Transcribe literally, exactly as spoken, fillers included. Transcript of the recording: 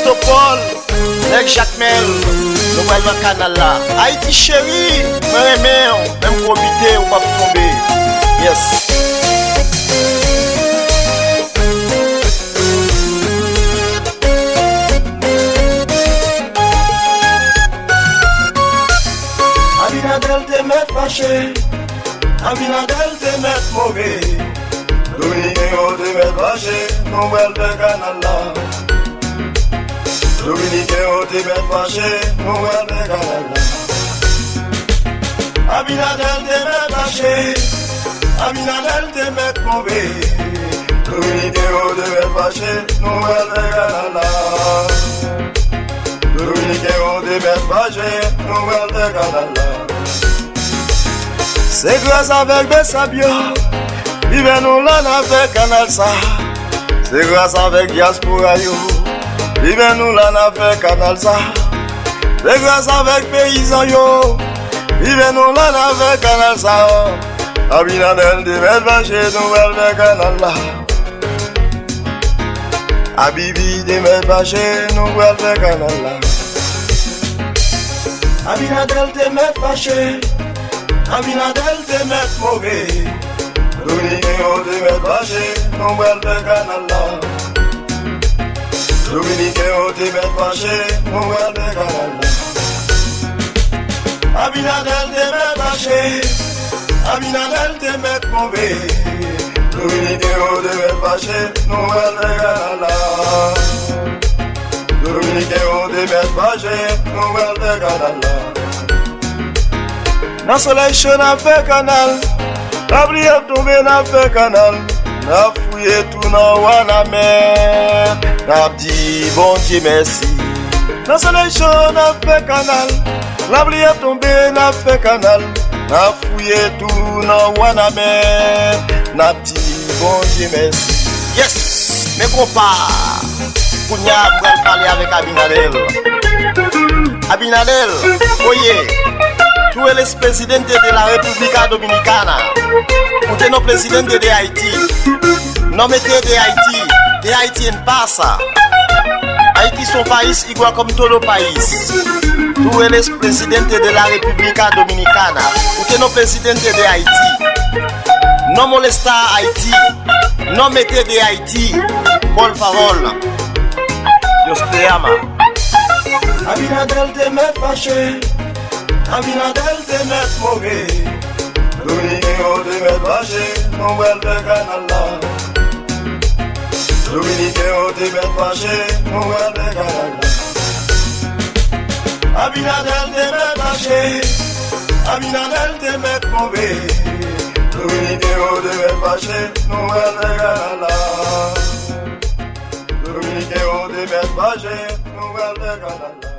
Topòl, nèg Jakmèl, nou pral nan kanal la. Ayiti cheri, mwen renmen w, menm pwobite ou p ap tonbe. Yes. Abinader te mèt fache, Abinader te mèt move. Dominiken yo te mèt fache, nou pral fè kanal la. Dominiken yo te mèt fache, nou pral fè kanal la. Abinader te mèt fache, Abinader te mèt move. Dominiken yo te mèt fache, nou pral fè kanal la. Dominiken yo te mèt fache, nou pral fè kanal la. Se gras avèk Besap yo, li fè nou la n ap fè kanal sa. Se gras avèk dyaspora yo, li fè nou la n ap fè kanal sa. Se gras avèk peyizan yo, li fè nou la n ap fè kanal sa. Abinader te mèt fache, nou pral fè kanal la. Abibi te mèt fache, nou pral fè kanal la. Abinader te mèt fache, Abinader te mèt move. Dominiken yo te mèt fache, nou pral fè kanal la. Dominiken yo te mèt fache, nou pral fè kanal la. Abinader te mèt fache, Abinader te mèt move. Dominiken yo te mèt fache, nou pral fè kanal la. Dominiken yo te mèt fache, nou pral fè kanal la. Nan solèy cho n ap fè kanal, lapli ap tonbe n ap fè kanal, n ap fouye tou nan Wanament, n ap di Bondye mèsi. Nan solèy cho n ap fè kanal, lapli ap tonbe n ap fè kanal, n ap fouye tou nan Wanament, n ap di Bondye mèsi. Yes! Men konpa! Kounye a, m pral pale avèk Abinader. Abinader, oye, tú eres presidente de la República Dominicana. Usted no presidente de Haití. No mete de Haití. De Haití en pasa. Haití es un país igual como todo país. Tú eres presidente de la República Dominicana. Usted no presidente de Haití. No molesta a Haití. No mete de Haití. Por favor. Dios te ama. Abinader te mèt fache. Abinader te mèt move. Dominiken yo te mèt fache, nou pral fè kanal la. Dominiken yo te mèt fache, nou pral fè kanal la. Abinader te mèt fache, Abinader te mèt move. Dominiken yo te mèt fache, nou pral fè kanal la. Dominiken yo te mèt fache, nou pral fè kanal la.